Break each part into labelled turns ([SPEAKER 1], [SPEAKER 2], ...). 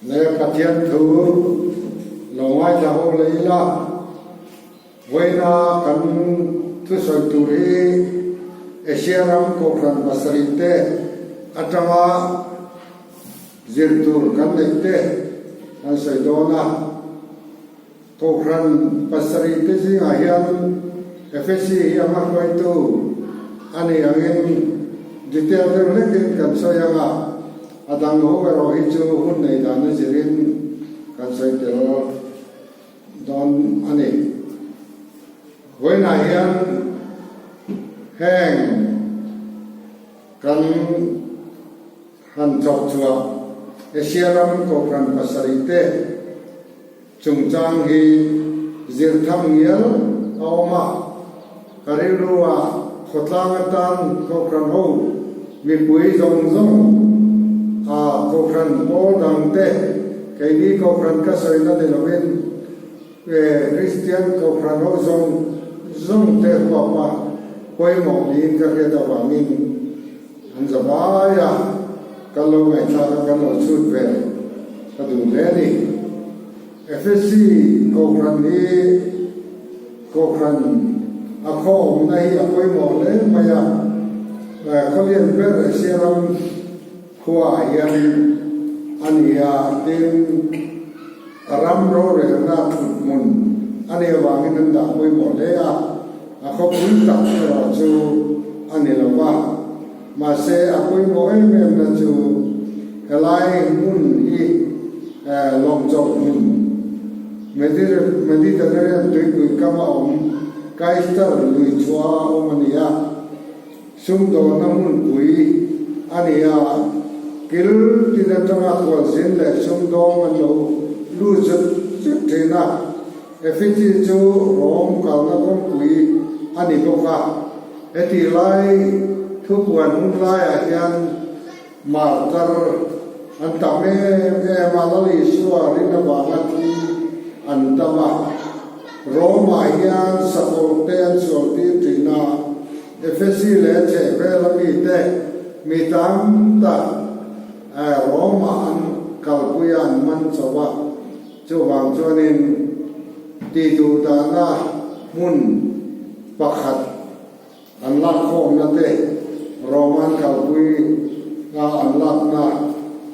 [SPEAKER 1] Le Pathian thu lo ngaithla ho leh ila, vawiina kan thusawi tur hi Asia ram Kohhran pasarih te atanga zir tur kan neih te kan sawi dawn a. Kohhran pasarih te zingah hian Efesi hi a hmahruaitu a nih angin detail deuh hlekin kan sawi ang a, a dang ho erawh hi chu hun nei dan a zirin kan sawi tel dawn a ni. Vawiinah hian heng kan han chawk chhuah Asia ram Kohhran pasarih te, Chungchang hi zir tham ngial a awm a, ka rilru ah khawtlang atan Kohhran ho mipui zawng zawng a Kohhran pawl dang te keini Kohhran ka sawina ni lovin Kristian Kohhran ho zawng zawng te huap a pawimawh niin ka hriat avangin an za vai a, kan lo ngaihthlak a, kan lo chhut ve ka duh hle a ni. FSC Kohhran hi Kohhran a khaw awmna hi a pawimawh hle mai a, khawlian ber Asia ram khuaah hian a ni a, tin ram rorelna thut hmun a nih avangin an dah pawimawh hle a. A khawpui tak erawh chu a ni lo va, mahse a pawimawh em em na chu helai hmun hi lawngchawlh hmun, Mediterranean tuipui kama awm Caister lui chhuah a awm a ni a, sumdawnna hmunpui a ni a, kil tin atanga khualzin leh sumdawng an lo lut zut zut thin a. Effigy chu Rom kalna kawngpui a ni bawk a, heti lai thupuan hun laiah hian martar an tam em em a, Lal Isua rin avanga thi an tam a. Rom-ah hian sakawr te an sualtir thin a, Efesi leh chhehvela mite mi tam tak Rom-ah an kalpui a, an man chho a. Chuvang chuanin tih duh dahna hmun pakhat an lakkhawmna te, Roman kalpui a an lakna,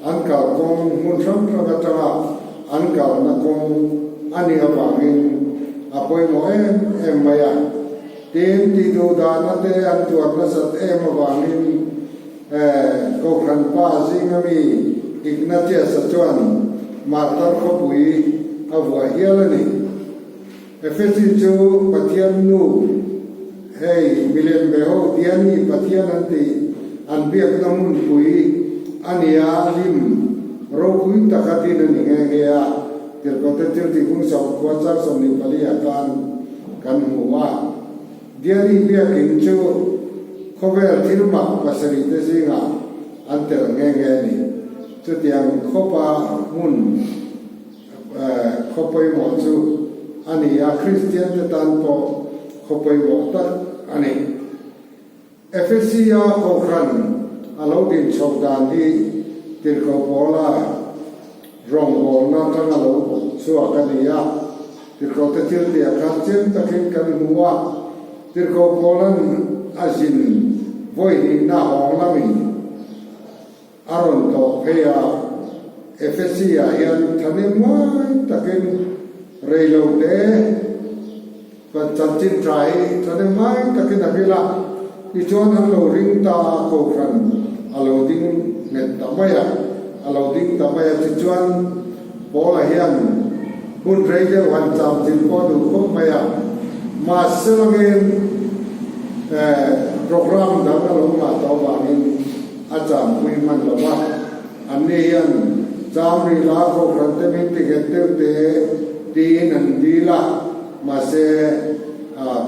[SPEAKER 1] an kalkawng hmun hrang hrang atanga an kalna kawng a nih avangin a pawimawh em em mai a. Tin, tih duh dahna te an tuar nasat em avangin Kohhran pa zinga mi Ignatius-a chuan Martar khawpui a vuah hial a ni. Efesi chu Pathian nu, hei milem ve ho Diani Pathian an tih an biakna hmunpui a nia lim ropui taka din a ni nghe nghe a, Tirhkohte thil tih hung sawmkhua char 24 ah khan kan hmu a. Diani biakin chu khawvel thil mak pasarih te zingah an tel nghe nghe a ni. Chutiang khawpa hmun khaw pawimawh chu a ni a, Kristian te tan pawh khaw pawimawh tak a ni. Efesia Kohhran a lo din chhoh dan hi Tirhkoh Paula rawngbawlna atang a lo chhuak a ni a, Tirhkohte thil tih ah khan chiang takin kan hmu a, Tirhkoh Paula'n a zin vawi hnihna hawng lamin a rawn tlawh phei a, Efesi ah hian thahnem ngai takin reilo te chanchin tha hi thahnem ngai takin a hrilh a, tichuan an lo ring ta a, Kohhran a lo ding nghet ta mai a, a lo ding ta mai a, tichuan Paula hian hun rei deuh han cham chin pawh a duh khawp mai a, mahse langin programme dang a lo ngah tawh avangin A champui hman lo va, anni hian cham rih la Kohhran te min ti nghet deuh te tiin an dil a, mahse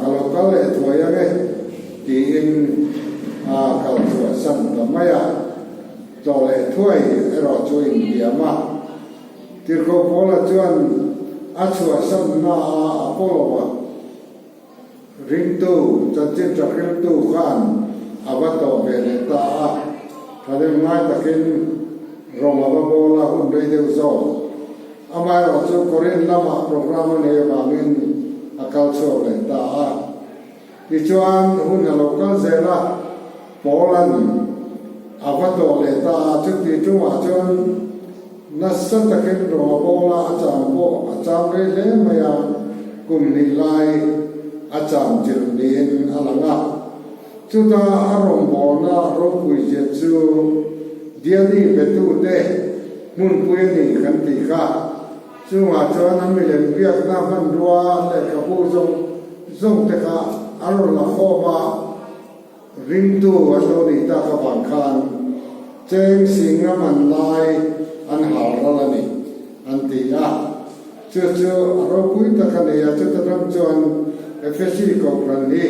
[SPEAKER 1] ka lo kal leh thuai ang e tiin a kal chhuah san ta mai a, tlawh leh thuai erawh chu intiam a. Tirhkoh Paula chuan a chhuah sanna a Apollo a. Ringtu, chanchin tha hriltu khan a va tawh ve leh ta a, tha rem ngai takin. Rawng a va bawl a hun rei deuh zawk. Amaherawh chu Korin lamah programme a nei avangin a kal chhuak leh ta a. Tichuan hun a lo kal zel a, Paula'n a va tawh leh ta a, chuti tumah chuan nasa takin rawng a bawl a, a cham pawh a cham rei hle mai a, kum hnih lai a cham chilh niin a lang a. Chuta a rawngbawlna ropui zia chu Diani betute hmunpui a ni kan tih kha. Chungah chuan an milem biakna hmanrua an lehkhabu zawng zawng te kha an rawn la khawm a, ringtu an lo nih tak avang khan cheng sing ram an lai an hal ral a ni an ti a. Chu chu a ropui tak a ni a, chuta ram chuan Efesi Kohhran hi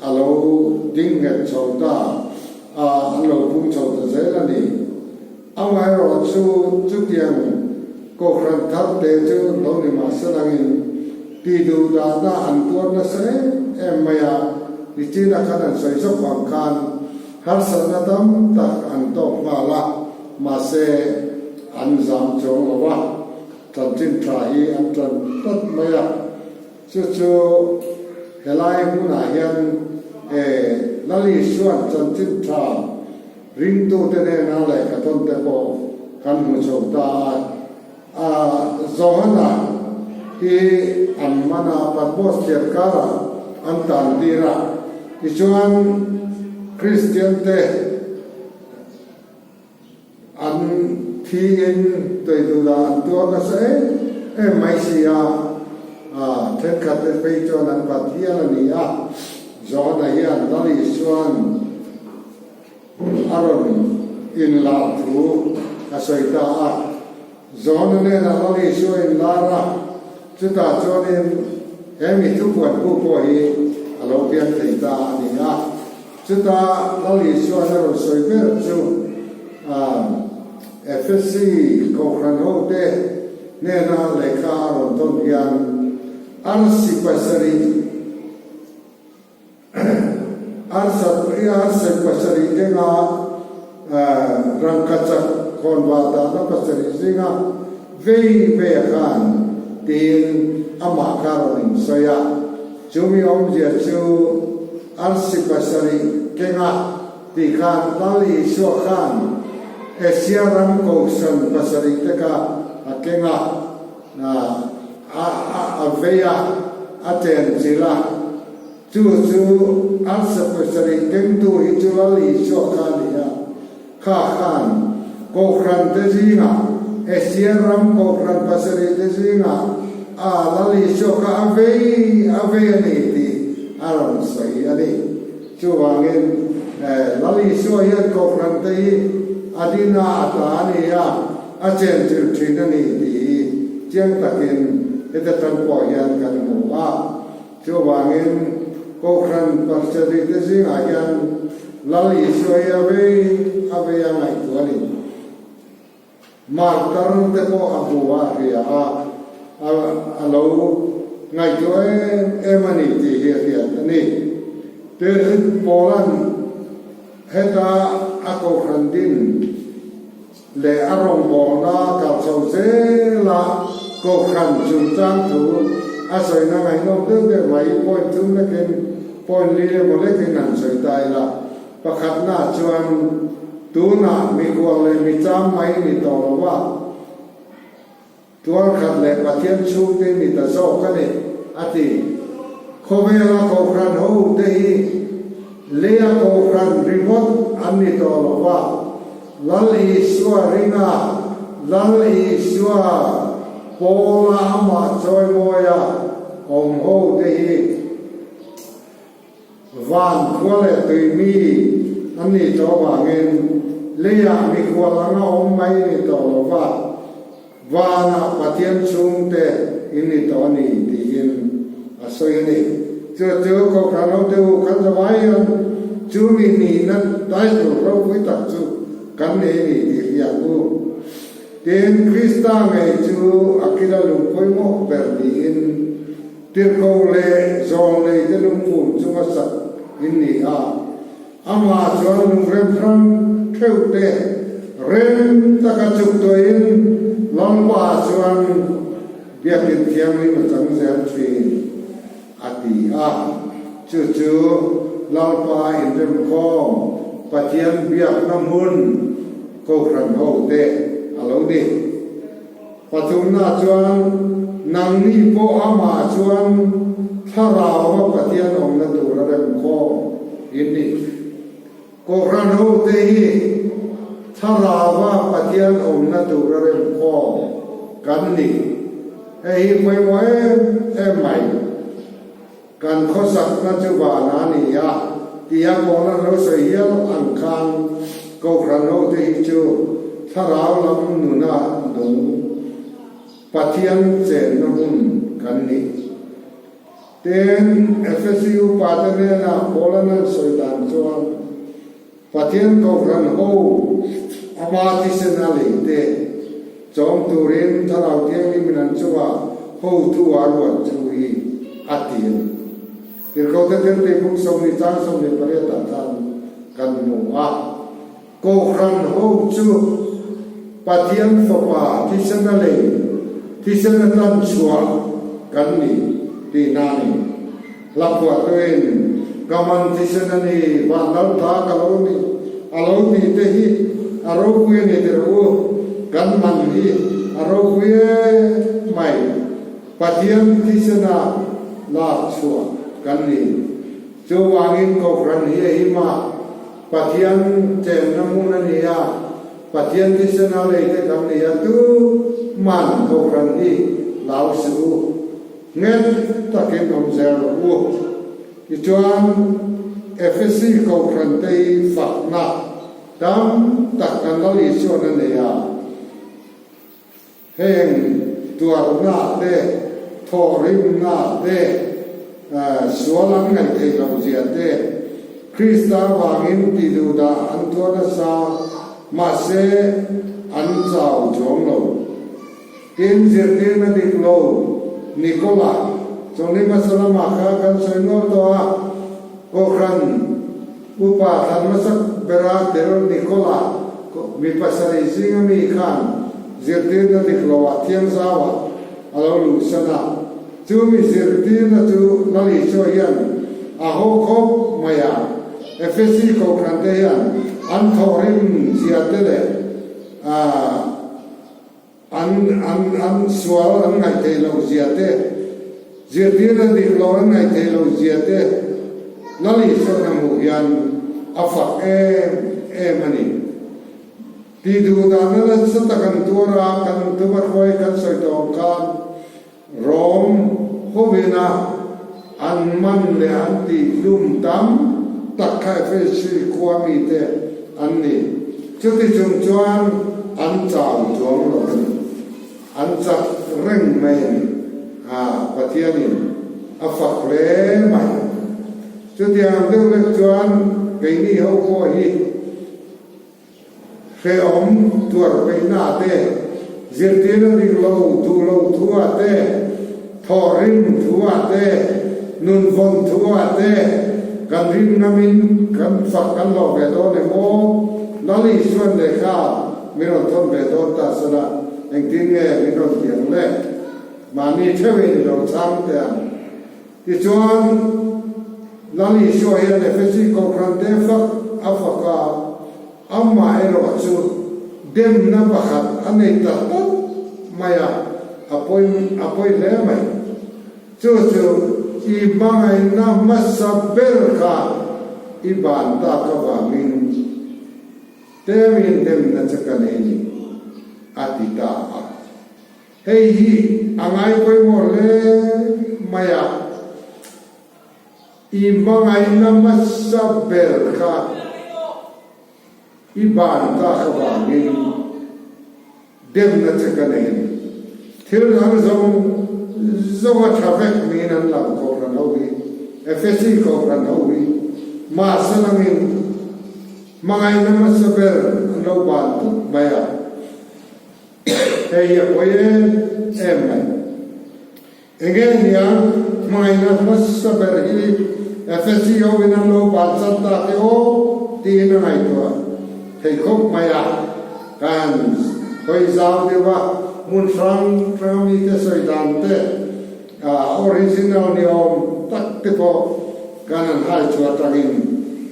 [SPEAKER 1] a lo ding nghet chho ta a, an lo pung chho ta zel a ni. Amaherawh chu chutiang Kohhran thar te chu lo ni mah se langin tih duh dahna an tuar nasa em em mai a, nichina khan an sawi zawk vang khan harsatna tam tak an tawk nghal a, mahse an zam chuang lo a. Chanchin tha hi an tan tlat mai a, chu chu helai hmunah hian e Lal Isua'n chanchin tha ringtute nena lehkha tawn te pawh kan hmu chho ta a. A Johana hi an man a, Patmos thliarkarah an tan tir a, tichuan Kristian te, An thiin tuiduhlah an tuar nasa em em mai si a, thenkhat te phei chuan an bat hial a ni a, Johana hian Lal Isua'n a rawn inlar thu a sawi ta a, Johana hnenah Lal Isua a inlar a, chutah chuanin he mi thupuan bu pawh hi a lo piang thei ta a ni a. Chuta Lal Isua'n a rawn sawi ber chu Efesi Kohhran hote hnena lehkha a rawn tawn hian arsi pasarih arsi pasarih kenga rangkachak khawnvar dahna pasarih zinga vei vei a khan tiin amah kha a rawn insawi a. Chumi awmzia chu arsi pasarih kenga tih khan Lal Isua khan Asia ram kohhran pasarih te kha a keng a, a vei a, a chenchilh a. Chu chu arsi pasarih kengtu hi chu Lal Isua kha a ni a. Kha khan Kohhran te zingah, Asia ram Kohhran pasarih te zingah a Lal Isua kha a vei a vei a ni tih a rawn sawi a ni. Chuvangin Lal Isua hian Kohhran te hi a din a, a ta a ni a, a chenchilh thin a ni tih hi chiang takin heta tan pawh hian kan hmu a. Chuvangin, Kohhran pasarih te zingah hian Lal Isua hi a vei a vei a ngaihtuah a ni. Martar te pawh a hmu a, a hria a, a lo ngaihtuah em em a ni tih hi a hriat a ni. Tin, Paula'n heta a Kohhran din leh a rawngbawlna kal chho zela Kohhran chungchang thu a sawina ngaihnawm deuh deuh mai point thum lekin point li emaw lekin han sawi ta ila. Pakhatna chuan tunah mikhual leh micham mai ni tawh lo va, Tualkhat leh Pathian chhungte ni ta zawk a ni, a ti. Khawvela Kohhran ho te hi leia Kohhran ringawt an ni tawh lo va, Lal Isua ringa Lal Isua pawla amah chawimawia awm ho te hi Van khua leh tui mi an nih tawh avangin leiah mikhual anga awm mai ni tawh lo va, vanah Pathian chhungte in ni tawh a ni tiin a sawi a ni. Chu chu Kohhran hote u kan zavai hian chu mi nihna title ropui tak chu kan nei a ni tih hriat u. Tin, Krista ngei chu a kila lung pawimawh ber niin, Tirhkoh leh zawlnei te lungphum chunga sak in ni a, amah chuan lungrem hrang theuh te Rem taka chuk tuahin Lalpa chuan Biakin Thianghlim a chang zel thin, a ti a. Chu chu Lalpa inremkhawm Pathian biakna hmun Kohhran hote a lo ni. Pathumna chuan nangni pawh amah chuan Thlarauva Pathian awmna tur a remkhawm in ni. Kohhran hote hi Thlarauva Pathian awmna tur a remkhawm kan ni. Hei hi pawimawh em em mai. Kan khawsakna chu van a ni a, tia Paula'n lo sawi hial ang khan Kohhran hote hi chu Thlarau lam nuna nung Pathian chenna hmun kan ni. Tin, Efesi upate hnenah Paula'n an sawi dan chuan, Pathian Kohhran ho ama thisen a lei te chawm turin Thlarau Thianghlimin an chungah hotu a ruat chu hi a ti a ni. Tirhkohte thiltih bung 20 chang 28 ah khan kan hmu a. Kohhran ho chu Pathian Fapa thisen a lei, thisen a tlan chhuah kan ni tihna a ni. Hla phuahtuin, Ka man thisen a ni, van dal tha ka lo ni, a lo tih te hi a ropui a ni tirh u, kan man hi a ropui em mai, Pathian thisen a lak chhuah kan ni. Chuvangin Kohhran hi a him a, Pathian chenna hmun a ni a, Pathian thisen a lei te kan ni a, tu man Kohhran hi lau suh u, nghet takin awm zel rawh u. Tichuan, Efesi Kohhran te hi fakna tam tak kan Lal Isuan a nei a. Heng tuarna te, thawhrimna te, sual an ngaih theih loh zia te, Krista avangin ti duhdah an tuar nasa, mahse an chau chuang lo. Tin, zirtirna dik lo Nikola, chawlhni hmasa lamah kha kan sawi nual tawh a, Kohhran upa thlan hmasak bera tel Nikola mi pasarih zinga mi khan zirtirna dik loah thiangzauah a lo luhsan a. Chu mi zirtirna chu Lal Isua hian a haw khawp mai a. Efesi Kohhrante hian an thawhrim zia te leh an an an sual an ngaih theih loh zia te, zirtirna dik lo an ngaih theih loh zia te Lal Isuan a hmuh hian a fak em em a ni. Tih duh dahna nasa tak an tuar a, kan tuma hruai kan sawi tawh ang khan Rom hovina an man leh an tihhlum tam tak kha Efesi khua mite an ni. Chuti chung chuan an chau chuang lo a ni. An chak reng mai a ni. A, Pathianin a fak hle mai. Chutiang deuh lek chuan keini ho pawh hi Hrehawm tuar peihna te, zirtirna dik lo duh lo thu-ah te, thawhrim thu-ah te, nunvawn thu-ah te kan rin ngamin kan fak kan hlawh ve dawn em aw? Lal Isuan lehkha min rawn thawn ve dawn ta sela engtin nge min rawn ti ang le? Mahni theuhin i lo chhang teh ang. Tichuan, Lal Isua hian Efesi Kohhran te fak a fak a, amah erawh chu demna pakhat a nei ta tawp mai a, a pawi a pawi hle mai. Chu chu i hmangaihna hmasa ber kha i ban tak avangin temin demna che ka nei ni, a ti ta a. Hei hi a ngai pawimawh hle mai a, i hmangaihna hmasa ber kha i ban tak avangin demna che ka nei a ni. Thil dang zawng zawng a tha vek niin an lang Kohhran ho hi, Efesi Kohhran ho hi mahse langin hmangaihna hmasa ber an lo ban tlat mai a. Hei hi a pawi em em mai. Enge nia hmangaihna hmasa ber hi FSC ho in an lo ban chan ta te aw tiin a ngaihtuah thei khawp mai a. Ka han hawi zau deuh a, hmun hrang hranga mite sawi dan te, original ni awm tak te pawh kan han hai chhuah atangin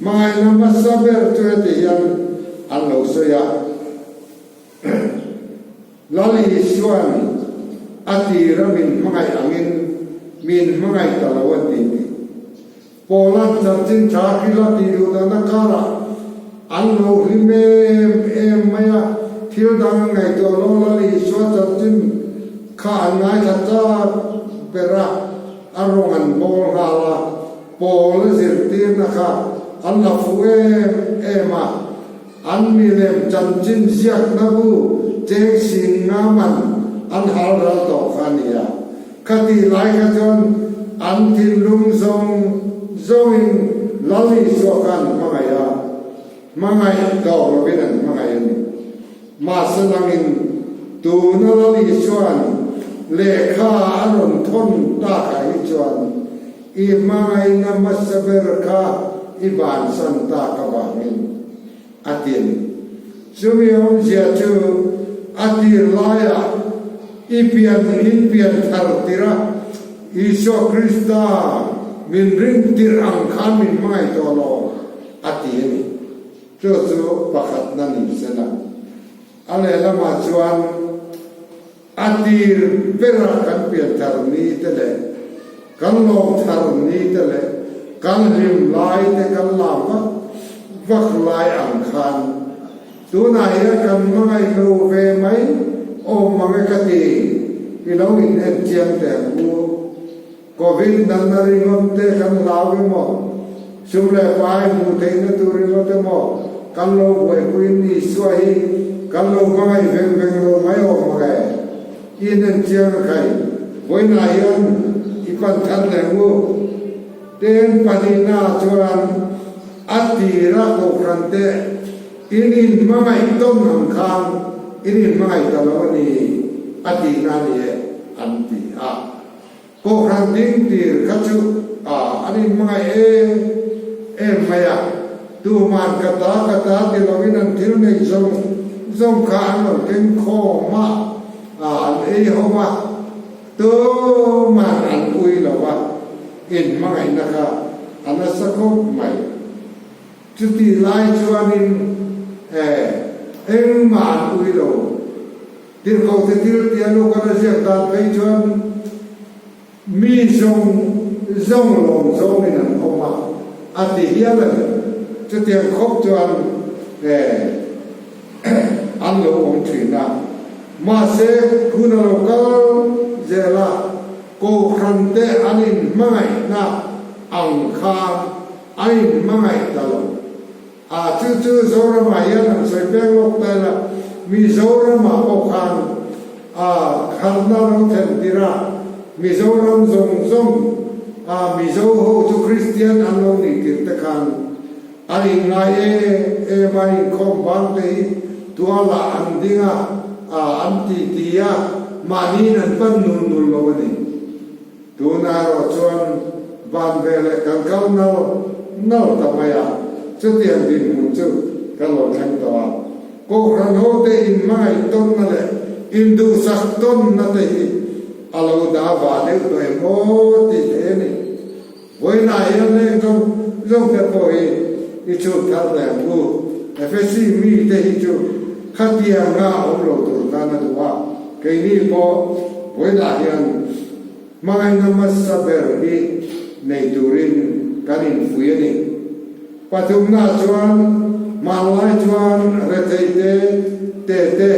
[SPEAKER 1] hmangaihna hmasa ber chu heti hian an lo sawi a. Lal Isuan a tira min hmangaih angin min hmangaih ta lo a ti tih. Paula'n chanchin tha hril a tih duh dahna karah an lo hlim em em mai a, thil dang an ngaihtuah lo Lal Isua chanchin kha an ngaithla chak ber a, a rawng an bawl nghal a, Paul a zirtirna kha an la fuh em em a. An milem chanchin ziakna bu cheng sing nga man an hal ral tawh kha a ni a. Khatih lai kha chuan an thinlung zawng zawngin Lal Isua kha an hmangaih a, hmangaih tawh lovin an hmangaih a ni. Mahse langin tuna Lal Isua'n lehkha a rawn thawn takah hi chuan I hmangaihna hmasa ber kha i bansan tak avangin a ti a ni. Chumi awmzia chu a tir laiah i pian in pian thar tir a, Isua Krista min ring tirh ang khan min hmangaih tawh lo a ti a ni. Chu chu pakhatna ni sela. A lehlamah chuan. A tir berah kan pianthar ni te leh kan lawmthar ni te leh kan hlim lai te kan lam vak vak lai ang khan tunah hian kan hmangaih lo ve mai awm mang e ka ti, i lo in en chiang teh ang u. Covid natna ringawt te kan hlau emaw, sum leh pai hmuh theihna tur ringawt emaw kan lo buaipuiin Isua hi kan lo hmangaih veng veng lo mai awm ang e. I nen chiang a khai. Vawiinah hian i pan that leh ngu. Ten pahnihnaah chuan a tira kohhran te in inhmangaih tawn ang khan in inhmangaih ta lo a ni a tihna a ni e an ti a. Kohhran ding tir kha chu a an inhmangaih em em mai a, tuman ka ta ka ta ti loin an thil neih zawng zawng kha an lo keng khawm a, a an ei ho a, tuman an ui lo a, inhmangaihna kha a nasa khawp mai. Chutih lai chuanin e engmah an ui lo. Tirhkohte thil tia Lukan a ziak dan phei chuan mi zawng zawng lawm zawngin an awm a, a ti hial a ni. Chutiang khawp chuan e an lo awm thin a. Mahse, hun a lo kal zel a, Kohhrante an inhmangaihna ang khan an inhmangaih ta lo. A chu chu Zoramah hian an sawi peng lawk ta ila, Mizoramah pawh khan a khalhna lo thlen tir a, Mizoram zawng zawng a Mizo ho chu Kristian an lo nih tir te khan an inngai em em a, inkhawm bang te hi tualah an ding a, a an ti ti a, mahniin an pan nul nul lo a ni. Tuna erawh chuan van veleh kan kal nal nal ta mai a, chutiang dinhmun chu ka lo thleng tawh a. Kohhran hote inhmangaih tawnna leh induhsak tawnna te hi a lo dah vah deuh tawh em aw tih theih a ni. Vawiinah hian leng zawng zawng te pawh hi i chhut thar leh ang u. Efesi mite hi chu khatianga awm lo tur khan a duh a, keini pawh vawiinah hian hmangaihna hmasa ber hi nei turin kan infuih a ni. Pathumna chuan hmanlai chuan rethei te te te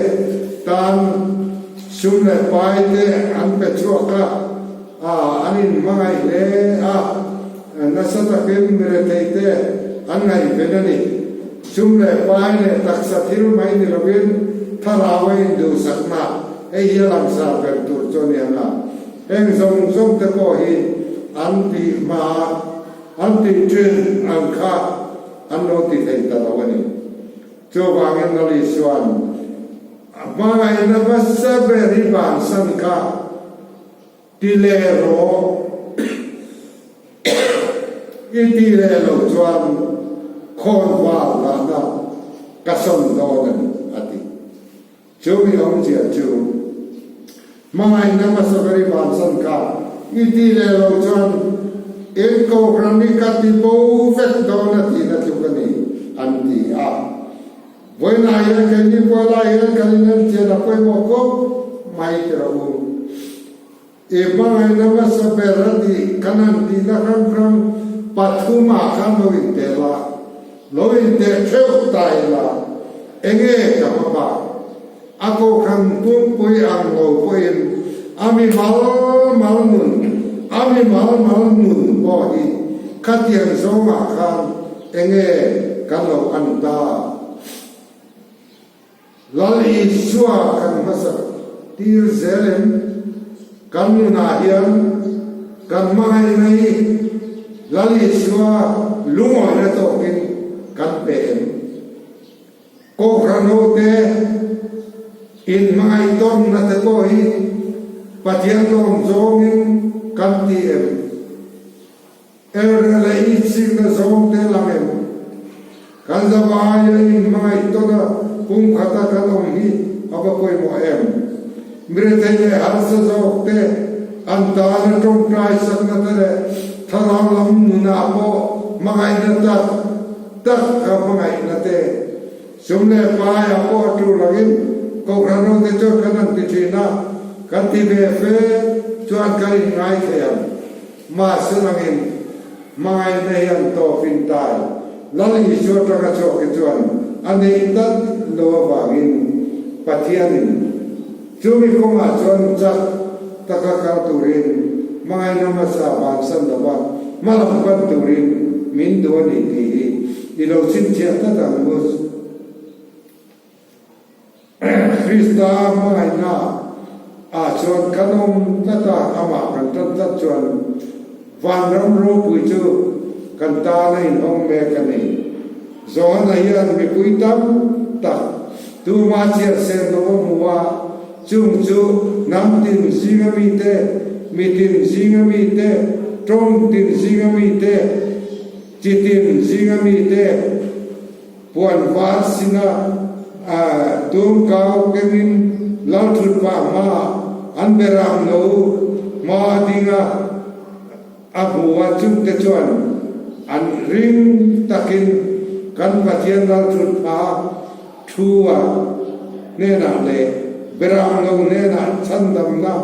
[SPEAKER 1] tan sum leh pai te an pe chhuak a, A, an inhmangaih hle a, nasa takin mirethei te an ngaihven a ni. Sum leh pai leh taksa thil mai ni lovin thlarau a induhsakna hei hi a langsar ber tur chu a ni ang a. Heng zawng zawng te pawh hi an tih hma an tih thin ang kha an lo ti thei ta lo a ni. Chuvangin Lali chuan a hmangaihna hmasa ber hi bansan kha Ti leh rawh. I ti leh lo chuan khawnvar dahna ka sawn dawn a ni, a ti. Chumi awmzia chu hmangaihna hmasa ber i bansan kha i ti leh lo chuan in kohhran hi ka ti bo vek dawn a tihna tluk a ni, an ti a. Vawiinah hian keini pualai hian kan inenchian a pawimawh khawp mai ti rawh u. I hmangaihna hmasa ber a tih kan han tihna hrang hrang pathumah khan lo inteh la, lo inteh theuh ta ila, enge ka hma bak? A kohhran pumpui ang lo pawhin a mi mal mal nun, a mi mal mal nun pawh hi khatiang zawngah khan enge kan lo an ta? Lal Isua kan hmasa tir zel em? Kan nunah hian kan hmangaihna hi Lal Isua lungawina tawkin kan pe em? Kohhran hote inhmangaih tawnna te pawh hi Pathian lawm zawngin kan ti em? Erna leh itsikna zawng te lang em? Kan zavaia inhmangaih tawna pumkhata kan awm hi a va pawimawh em? Mirethei leh harsa zawk te an tana tawngtai sakna te leh thlarau lam nunah pawh hmangaihna tak tak kha hmangaihna te sum leh paiah pawh a tul angin Kohhran hote chuan kan han ti thin a, kan ti ve fe chuan kan inngai thei ang. Mahse nangin hmangaihna hi an tawpin tai Lal Isua atanga chhuak hi chuan a neih tlat lo avangin Pathianin chumi kawngah chuan chak taka kal turin hmangaihna hmasa bansan lova hmalam pan turin min duh a ni tih hi i lo chhinchhiah tlat ang u. Krista hmangaihna ah chuan kan awm tlat a, amah kan tan tlat chuan vanram ropui chu kan tan a inhawng mek a ni. Johana hian mipui tam tak tuma chhiat sen lo a hmu a, chung chu hnam tin zinga mite, mitin zinga mite, tawng tin zinga mite, chi tin zinga mite, Puan var sina tum kau kengin Lalthutpa hmaah an beram lo hma a ding a, a hmu a chungte chuan an ring takin kan Pathian Lalthutpa thu a hnenah leh beram lo hnenah chhandamna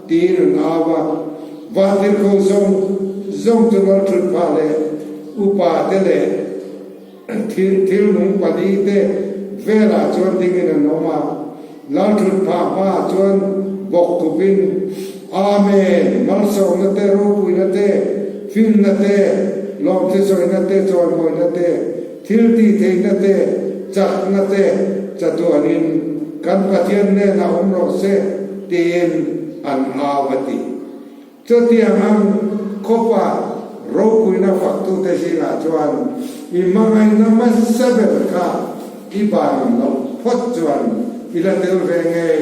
[SPEAKER 1] tiin an au a, vantirhkoh zawng zawng chu Lalthutpa leh upate leh Thil nung pali te velah chuan dingin an awm a, Lalthut phah hmaah chuan bawk kupin, Amen! Malsawmna te, ropuina te, finna te, lawmthisawina te, chawimawina te, thil tihtheihna te, chakna te chatuanin kan Pathian hnenah awm rawh se, tiin an au a ti. Chutiang ang khawpa ropuina faktute zingah chuan i hmangaihna hmasa ber kha i ban loh phawt chuan i la tel ve ngei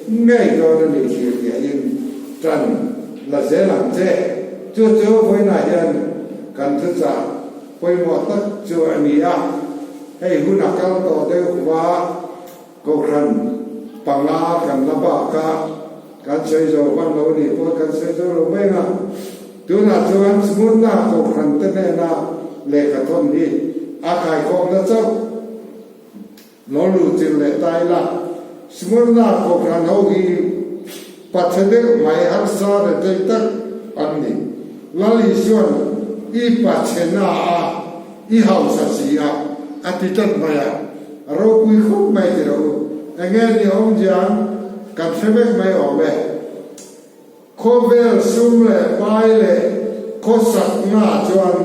[SPEAKER 1] ngei dawn a ni tih hriain tan la zel ang che. Chu chu vawiinah hian kan thuchah pawimawh tak chu a ni a, hei hun a kal tawh deuh va. Kohhran panga kan la bak a, kan sawi zo hman lo nih pawh kan sawi zo lo mai ang a. Tunah chuan Smurna kohhran te hnena lehkha thawn hi a kaikawmna chauh lo luh chilh leh ta ila. Smurna kohhran ho hi pathe deuh mai harsa rethei tak an ni. Lal Isuan i pachhena a I hausa si a, a ti tlat mai a, a ropui khawp mai ti rawh u. Enge ni awmziang kan hre vek mai awm e. Khawvel sum leh pai leh khawsakna chuan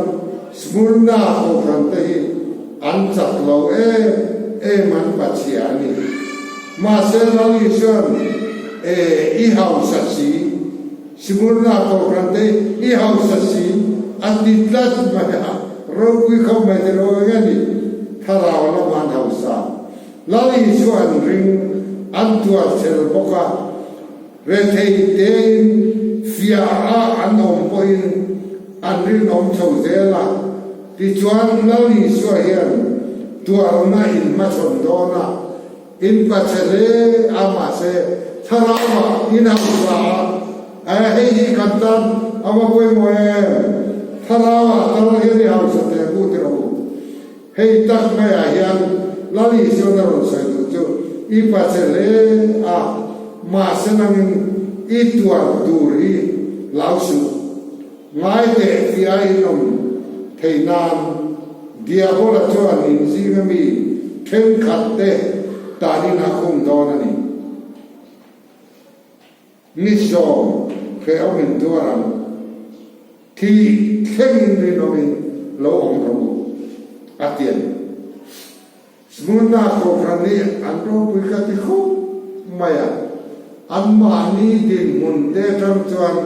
[SPEAKER 1] Smurna kohhran te hi an chak lo em em an pachhia a ni. Mahse Lal Isuan e i hausa si. Simurna kohhran te i hausa si a ti tlat mai a, ropui khawp mai te ro eng a ni, thlarau lama an hausa. Lal Isua an ring, an tuar chel bawk a, rethei tein fiah a an awm pawhin an rinawm chho zel a, tichuan Lal Isua hian tuarna in hmachhawn dawn a. In pachhe hle a, mahse thlarauah in hausa a, eh hei hi kan tan a va pawimawh em? Thlarauah tal hian i hausa teh bu ti rawh u. Hei tak maiah hian Lal Isuan a rawn sawi duh chu i pachhe hle a, mahse nangin i tuar tur hi hlau suh. Ngai teh tih a inawm theih nan Diabola chuan inzinga mi thenkhat te tanin a khung dawn a ni. Ni sawm hrehawm in tuar ang. Thih thlengin rinawmin lo awm rawh u, a ti a ni. Smyrna kohhran hi an ropui ka ti khawp mai a, anmahni dinhmun te atang chuan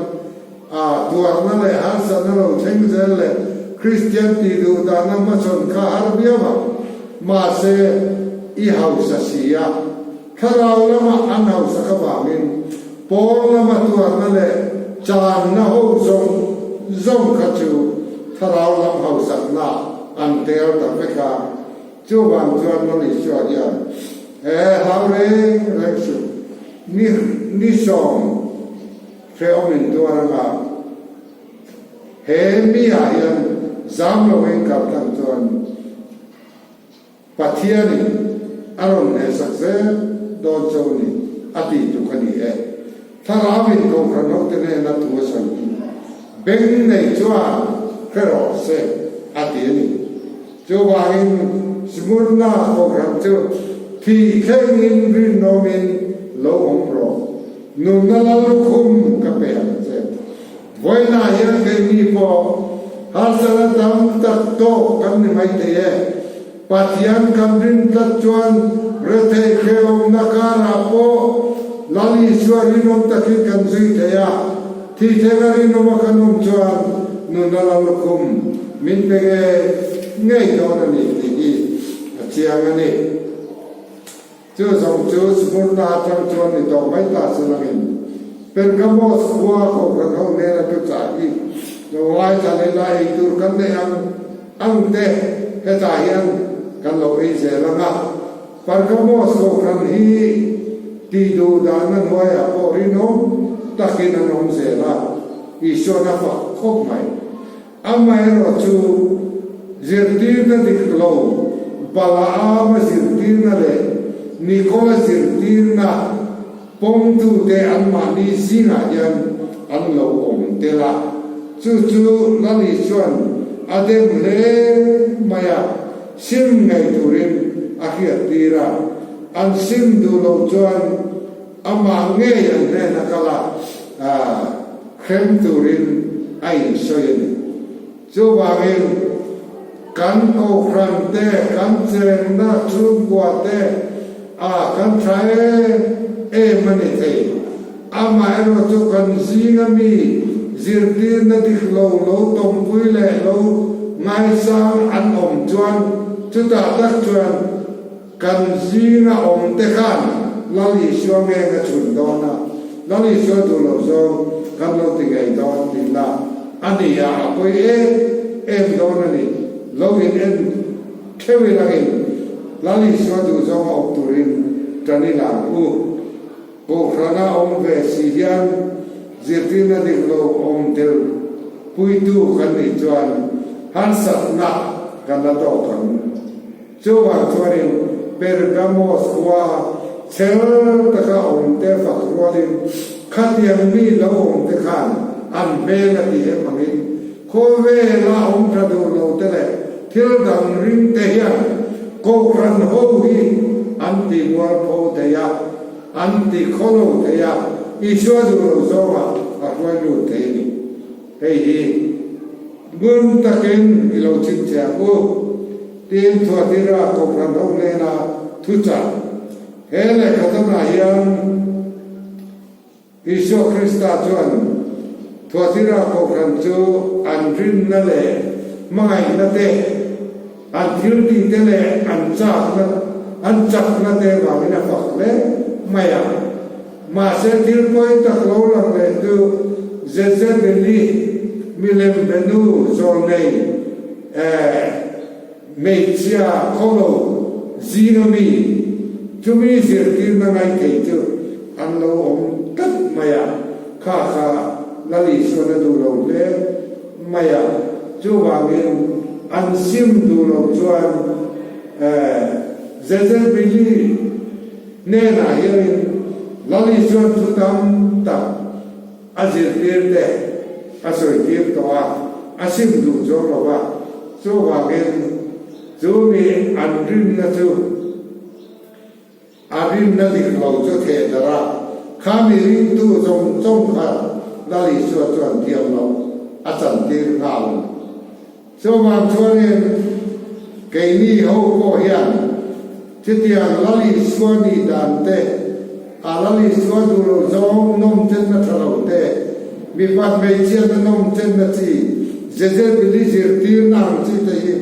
[SPEAKER 1] a tuarna leh harsatna lo thleng zel leh Kristian tih duh dahna hmachhawn kha har viau ang. Mahse, i hausa si a, thlarau lama an hausak avangin pawn lama tuarna leh channa ho zawng zawng kha chu thlarau lam hausakna an tel ta vek a. Chuvang chuan Lal Isua hian he hlau reng reng suh, ni ni sawm hrehawm in tuar anga he mi ah hian zam lo in kal tlang chuan Pathianin a rawn hnehsak zel dawn cho a ni a tih tuk a ni e. Thlarau in Kohhran hote hnena thu a sawi hi beng nei chuan hre rawh se a ti a ni. Chuvangin Smyrna Kohhran chu thih thlengin rinawmin lo awm rawh. Nunna lal lukhum ka pe ang che. Vawiinah hian keini pawh harsatna tam tak tawk kan ni mai thei e. Pathian kan rin tlat chuan rethei hrehawmna karah pawh Lal Isua rinawm takin kan zui thei a. Thih thlenga rinawma kan awm chuan nunna lal lukhum min pe ngei ngei dawn a ni tih hi a chiang a ni. Chu zawng chu Smyrna atang chuan ni tawh mai ta se langin Pergamos khua Kohhran ho nena chu chah hi lo ngaithla leh la ei tur kan neih ang ang te hetah hian kan lo ei zel ang a. Pergamos Kohhran hi tih duh dahna hnuaiah pawh rinawm takin an awm zel a, Isuan a fak khawp mai. Amaherawh chu zirtirna dik lo, Balaama zirtirna leh Nikola zirtirna pawmtute anmahni zingah hian an lo awm tel a. Chu chu Lali chuan a dem hle mai a, sim ngei turin a hriattir a. An sim duh loh chuan amah ngei an hnena kal a. Hrem turin a insawi a ni. Chuvangin, kan kohhran te, kan chenna chhungkua te a kan tha em em a ni thei. Amaherawh chu kan zinga mi zirtirna dik lo lo tawmpui leh lo ngaisang an awm chuan chutah tak chuan Kan zinga awm te khan Lal Isua ngeng a chhun dawn a, Lal Isua duh loh zawng kan lo ti ngei dawn tihna a ni a, a pawi em em dawn a ni. Lo in en theuh i langin Lal Isua duh zawng a awm turin tan i lang u. Kohhrana awm ve si hian zirtirna dik lo awm tel puitu kan nih chuan harsatna kan la tawk ang. Chuvang chuanin Pergamos khua chel taka awmte fak rualin khatiang mi lo awmte khan an hmel a ti em angin khawvela awm tha duh lote leh thil dang ringte hian Kohhran ho hi an ti mualpho thei a, an ti khawlo thei a, Isua duh lo zawngah a hruai lut thei a ni. Hei hi ngun takin i lo chhinchhiah u. Tiin Thuatira Kohhran ho hnena thuchah. He lehkhathawmah hian Isua Krista chuan Thuatira Kohhran chu an rinna leh hmangaihna te, an thiltihte leh an chakna an chakna te vangin a fak hle mai a. Mahse thil pawi tak lo lang leh chu Jezebeli milem benu zawlnei eh hmeichhia khawlo zinga mi. Chumi zirtirna ngaithei chu an lo awm tlat mai a, kha kha Lal Isuan a duh lo hle mai a, chuvangin an sim duh loh chuan Jezebeli hnenah hianin Lal Isuan thu tam tak a zirtir te a sawitir tawh a, a sim duh chuang lo va, chuvangin chu mi an rinna chu a rinna dik lo chu theh darh a, kha mi ringtu zawng zawng kha Lal Isua chuan thiam loh a chantir nghal a ni. Chuvang chuanin keini ho pawh hian chutiang Lal Isua nih dan te, a Lal Isua duh lo zawng nawm chenna tha lo te, mipat hmeichhiatna nawm chenna chi, Jezebeli zirtirna ang chi te hi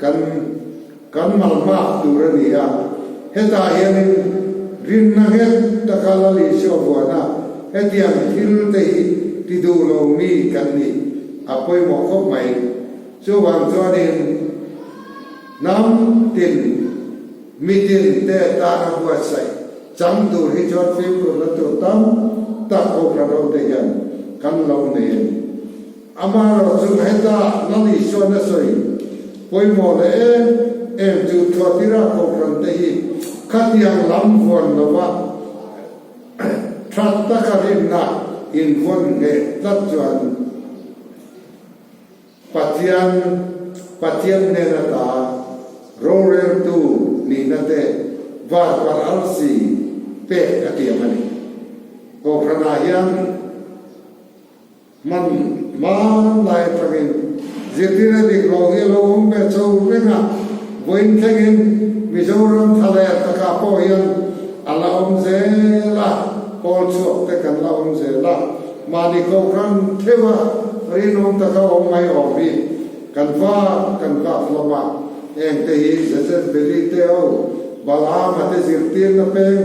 [SPEAKER 1] kan kan malhmak tur a ni a. Hetah hianin rinna nghet taka Lal Isua vuana hetiang thil te hi ti duh lo mi kan nih a pawimawh khawp mai. Chuvang chuanin hnam tin, mitin te tana buatsaih chang tur hi chuan fimkhurna tur tam tak Kohhran hote hian kan lo nei a ni. Amaherawh chu heta Lal Isuan a sawi pawimawh leh em em chu Thuatira Kohhran te hi khatiang lam vuan lova that taka rinna invawn ngheh tlat chuan Pathian Pathian hnen ata roreltu nihna te varparh arsi pek a tiam a ni. Kohhranah hian Hman hmanlai atangin zirtirna dik lo hi a lo awm ve chho reng a, vawiin thlengin Mizoram thla leh takah pawh hian a la awm zel a, pawl chhuak te kan la awm zel a, mahni kohhran theuha rinawm taka awm mai awm hi kan vak kan vak hlawm a, heng te hi Jezebeli te ho Balaama te zirtirna peng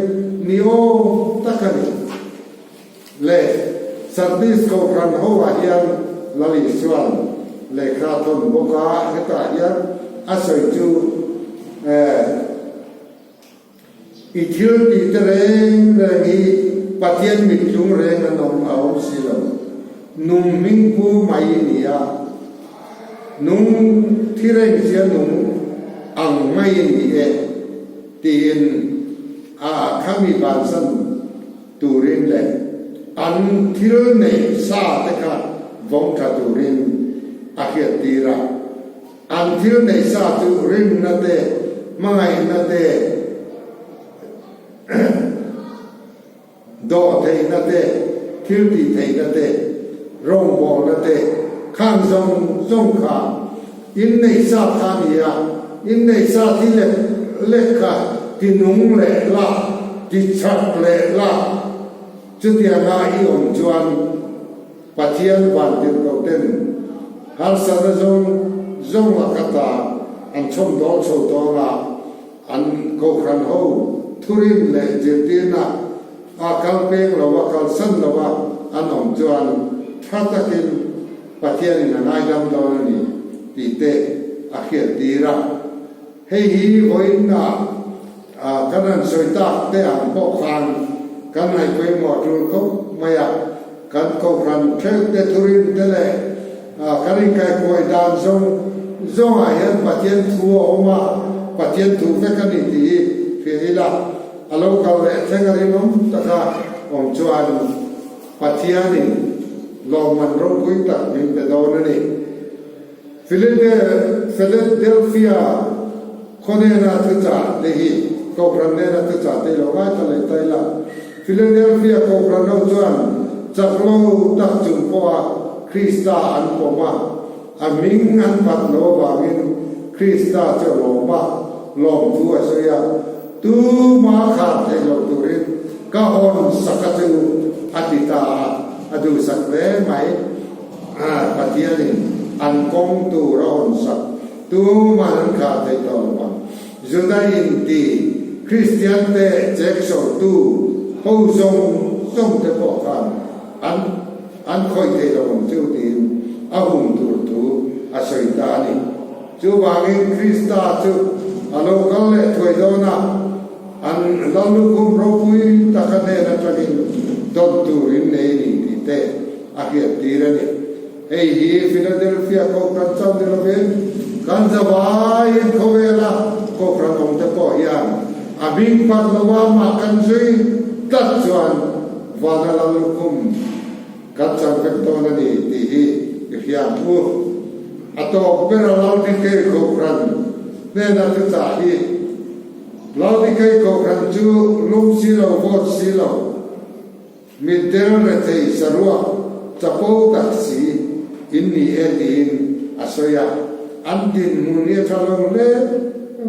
[SPEAKER 1] ni awm tak a ni. Leh Sardis Kohhran ho ah hian Lal Isuan lehkha a thawn bawk a, hetah hian a sawi chu eh i thil tih te reng reng hi Pathian mittlung reng an awm a awm si lo, nung hming pu mai i ni a, nung thi reng sia nung ang mai i ni e tiin a khami bansan turin leh an thil neih sa te kha vawng tha turin a hriattir a. An thil neih sa chu rinna te, hmangaihna te, dawhtheihna te, thil tihtheihna te, rawngbawlna te khang zawng zawng kha inneih sa kha a ni a. Inneih sa thi lek lek kha ti nung leh la, ti chak leh la. Chutianga i awm chuan Pathian vantirhkoh ten harsatna zawng zawng laka ta an chhawm dawl chho tawng a, an kohhran ho thurin leh zirtirna a kal peng lo a, kalsan lo a an awm chuan tha takin Pathianin a ngaidam dawn a ni tih te a hriattir a. Hei hi vawiinah kan han sawi tak te ang pawh khan kan ngaihpawimawh tul khawp mai a, kan kohhran theuh te thurin te leh kan inkaihkuai dan zawng zawngah hian Pathian thu a awm a, Pathian thu vek a ni tih hi hria ila, a lo kal leh thleng a rinawm taka awm chuan Pathianin lawmman ropui tak min pe dawn a ni. Philadelphia khaw nena thuchah te hi Kohhran nena thuchah te i lo ngaithla leh ta ila. Philadelphia Kohhran ho chuan chak lo tak chung pawha Krista an pawm a, a hming an phat lo avangin Krista chu a lawm a, lawmthu a sawi a, Tuma khar theih loh turin ka hawn sak a chu a ti ta a, a duhsak hle mai. Pathianin an kawng tur a hawn sak tuman an khar thei tawh lo ang. Juda inti Kristian te chekchawltu ho zawng zawng te pawh khan an an khawih thei lo ang chu tiin a hum tur thu a sawi ta a ni. Chuvangin Krista chu a lo kal leh thuai dawn a. An Lallukhum ropui taka hnen atangin dawn tur in nei a ni tih te a hriattir a ni. Hei hi Philadelphia Kohhran chauh ni lovin kan zavaiin khawvela Kohhran awm te pawh hian a hming phat lova amah kan zui tlat chuan vana Lallukhum kan chan vek dawn a ni tih hi i hriat u. A tawp bera Laodikei Kohhran hnena thuchah hi Laodikei Kohhran chu lum si lo vawt si lo, mitdel rethei saruak chapo tak si in ni e tiin a sawi a. An dinhmun hi a tha lo hle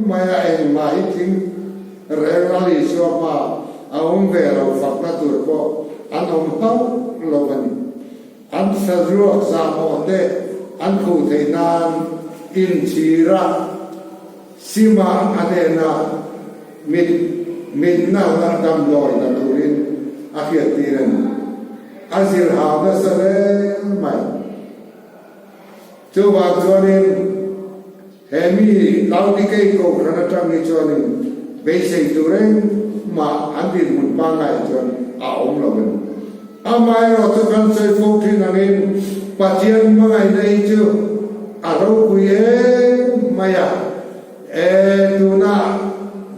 [SPEAKER 1] mai a, engmah hi thing reng Lal Isua hma a awm ve lo fakna tur pawh an awm hauh lo a ni. An saruak zahmawh te an khuh theih nan inchhira Sima a hnena mit mitna la damdawi la turin a hriattir a ni. A zir hau nasa hle mai. Chuvang chuanin he mi Laodikei Kohhran atang hi chuanin beisei tur engmah an dinhmun pangngai chuan a awm lo a ni. Amaherawh chu kan sawi fo thin angin Pathian hmangaihna hi chu a ropui em mai a. E, tuna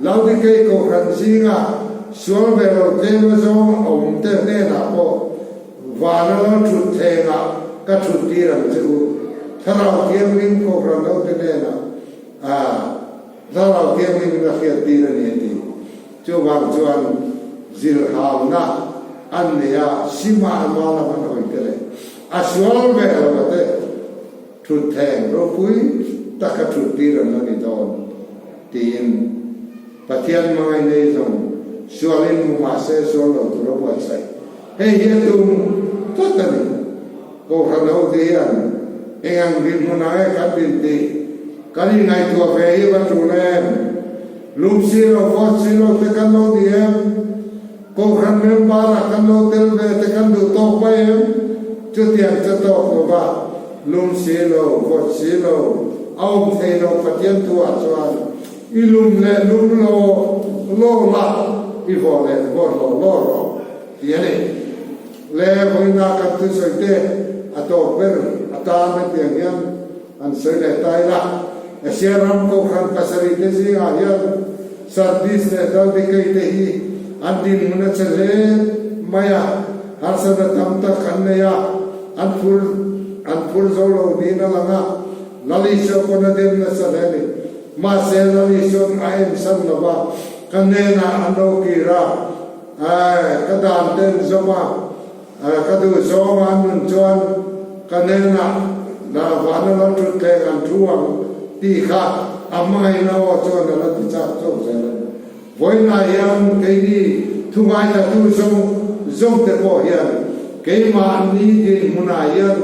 [SPEAKER 1] Laodikei Kohhran zinga sual ve lo tlem azawng awm te hnenah pawh vana lo thut thengah ka thut tir ang che u. Thlarau Thianghlim Kohhran hote hnenah a Thlarau Thianghlimin a hriat tir a ni a ti. Chuvang chuan zirhauna an nei a, sima an mal lam an hawi te leh a sual ve lo a te thutthleng ropui taka thut tir an la ni dawn tiin Pathian hmangaih nei zawng sualin hmu mah se sual lo tur a buatsaih. Hei hi a tum tlat a ni. Kohhran hote hian eng ang dinhmunah nge kan din tih kan inngaihtuah ve hi va tul em? Lum si lo, vawt si lo te kan lo ni em? Kohhran member-ah kan lo tel ve te kan duh tawk mai em? Chutiang che tawk lo va, lum si lo, vawt si lo, a awm thei lo Pathian thuah chuan i lum leh lum lo lo la, i vawh leh vawt lo lo rawh ti a ni. Le vawiina kan thusawi te a tawp ber atan hetiang hian an sawi leh ta ila, Asia ram Kohhran pasarih te zingah hian Sardis leh Laodikei te hi an dinhmun a che hle mai a, harsatna tam tak an nei a, an phur an phur zo lo niin a lang a, Lal Isua pawn a dem nasa hle a ni. Mahse Lal Isua'n a ensan lo va, ka hnenah an lo kir a, Ae, ka dan ten zawm a, ka duh zawng a nun chuan ka hnenah la vana lo thut thleng an thu ang tih kha a hmangaihna aw chuan a la ti chak chauh zel a ni. Vawiinah hian keini thu ngaithlatu zawng zawng te pawh hian keimahni dinhmunah hian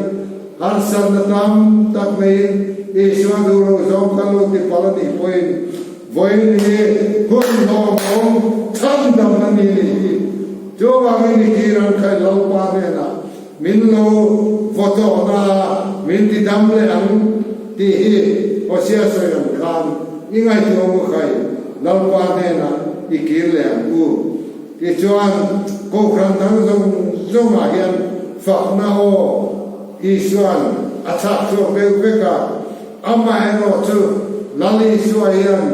[SPEAKER 1] harsatna tam tak neiin Isua duh lo zawng kan lo ti palh a nih pawhin Vawiin hi hun hlawmawm chhandamna ni nih hi. Chuvangin i kir ang kha i Lalpa hnenah min lo vaw tawhna a min ti dam leh ang tih hi Hosea sawi ang khan i ngaihtuah u khai Lalpa hnenah i kir leh ang u. Tichuan Kohhran dang zawng zawngah hian fakna aw Isua'n a chhak chhuak deuh vek a. Amaherawh chu Lal Isua hian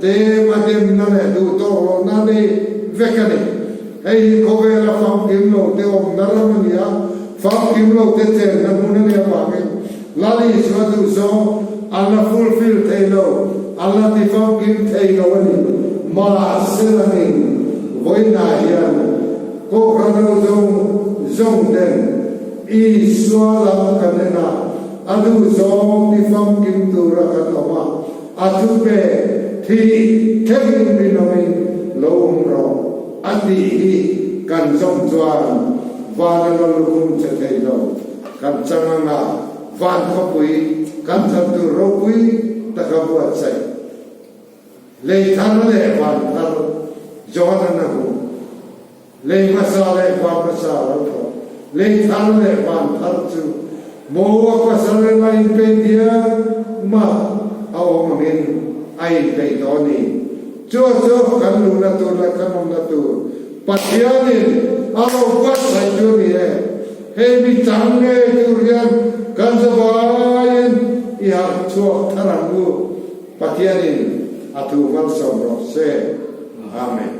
[SPEAKER 1] tlem a demna leh duh tawk lohna a nei vek a ni. Hei hi khawvela famkim lo te awmna ram a ni a, famkim lo te chenna hmun a nih avangin Lal Isua duhzawng an la fulfill thei lo, an la ti famkim thei lo a ni. Mahse langin vawiinah hian Kohhran ho zawng zawng ten Isua lam kan en a, A duh zawng ti famkim tura kan awm a, a thupe thih thlengin rinawmin lo awm rawh a tih hi kan zawm chuan vana lo lukhum che thei lo kan chang anga van khawpui kan chan tur ropui taka buatsaih lei thar leh van thar John-an a hmuh. Lei hmasa leh van hmasa a lo thawk. Lei thar leh van thar chu Moa pasal reng a inpeih diam a, a awm angin a inpeih tawh a ni. Chu chu kan luhna tur leh kan awmna tur Pathianin a lo buatsaih chu a ni e. Hei mi chang ngei tur hian kan zavaiin i harh chhuak thar ang u. Pathianin a thu malsawm rawh se. Amen.